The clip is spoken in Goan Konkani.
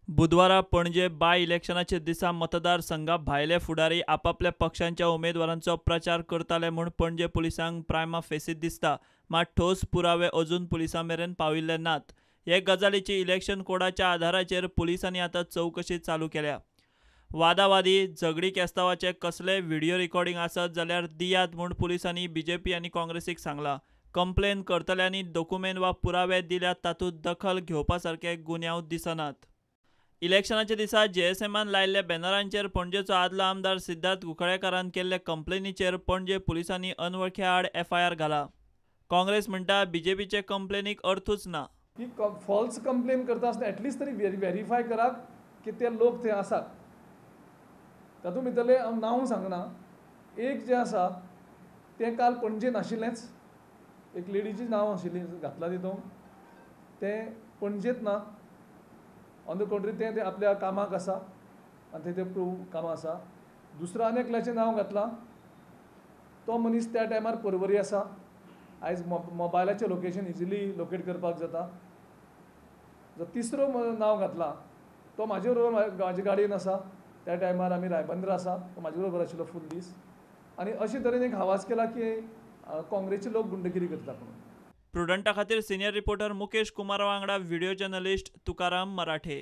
बुधवारा पणजे बाय इलेक्शनाच्या दिसा मतदारसंघा भायले फुडारी आपापल्या पक्षांच्या उमेदवारांचो प्रचार करताले म्हूण पणजे पुलिसांक प्रायमा फेसी दिसता, मात ठोस पुरावे अजून पुलिसां मेरेन पाविल्ले नात. हे गजालीची इलेक्शन कोडाच्या आधाराचेर पुलिसांनी आतां चवकशी चालू केल्या. वादावादी झगडी केस्तावाचे कसले व्हिडिओ रिकॉर्डिंग आसत जाल्यार दियात म्हूण पुलिसांनी बीजेपी आनी काँग्रेसीक सांगला. कंप्लेन करतल्यांनी दोकुमेंत वा पुरावे दिल्यात तातूंत दखल घेवपा सारके गुन्यांव दिसनात. इलेक्शनाच्या दिसा जेएसएमान लायिल्ल्या बॅनरांचेर पणजेचो आदलो आमदार सिद्धार्थ कुंकळ्येकारान केल्ले कंप्लेनीचेर पणजे पुलिसांनी अनवळख्या आड एफआयआर घाला. काँग्रेस म्हणटा बीजेपीचे कंप्लेनीक अर्थूच ना. की फॉल्स कंप्लेन करता आसतना एटलिस्ट तरी व्हेरीफाय करात की ते लोक थंय आसात. तातूंत भितरलें हांव नांव सांगना, एक जें आसा तें काल पणजे नाशिल्लेंच, एक लेडीचें नांव आशिल्लें घातलां तितूंत, तें पणजेंत ना. ऑन the contrary तें आपल्या कामाक आसा आनी थंय तें प्रूव कामां आसा. दुसरो आनी एकल्याचें नांव घातलां, तो मनीस त्या टायमार पर्वरी आसा. आयज मोबायलाचें लोकेशन इजिली लोकेट करपाक जाता. जो तिसरो नांव घातला तो म्हाजे बरोबर म्हाजे गाडयेन आसा, त्या टायमार आमी रायबंद्रा आसा, तो म्हाजे बरोबर आशिल्लो फूल दीस. आनी अशे तरेन एक आवाज केला की काँग्रेसचे लोक गुंडगिरी करता म्हणून. प्रुडंटा खातीर सिनियर रिपोर्टर मुकेश कुमारा वांगडा व्हिडिओ जर्नलिस्ट तुकाराम मराठे.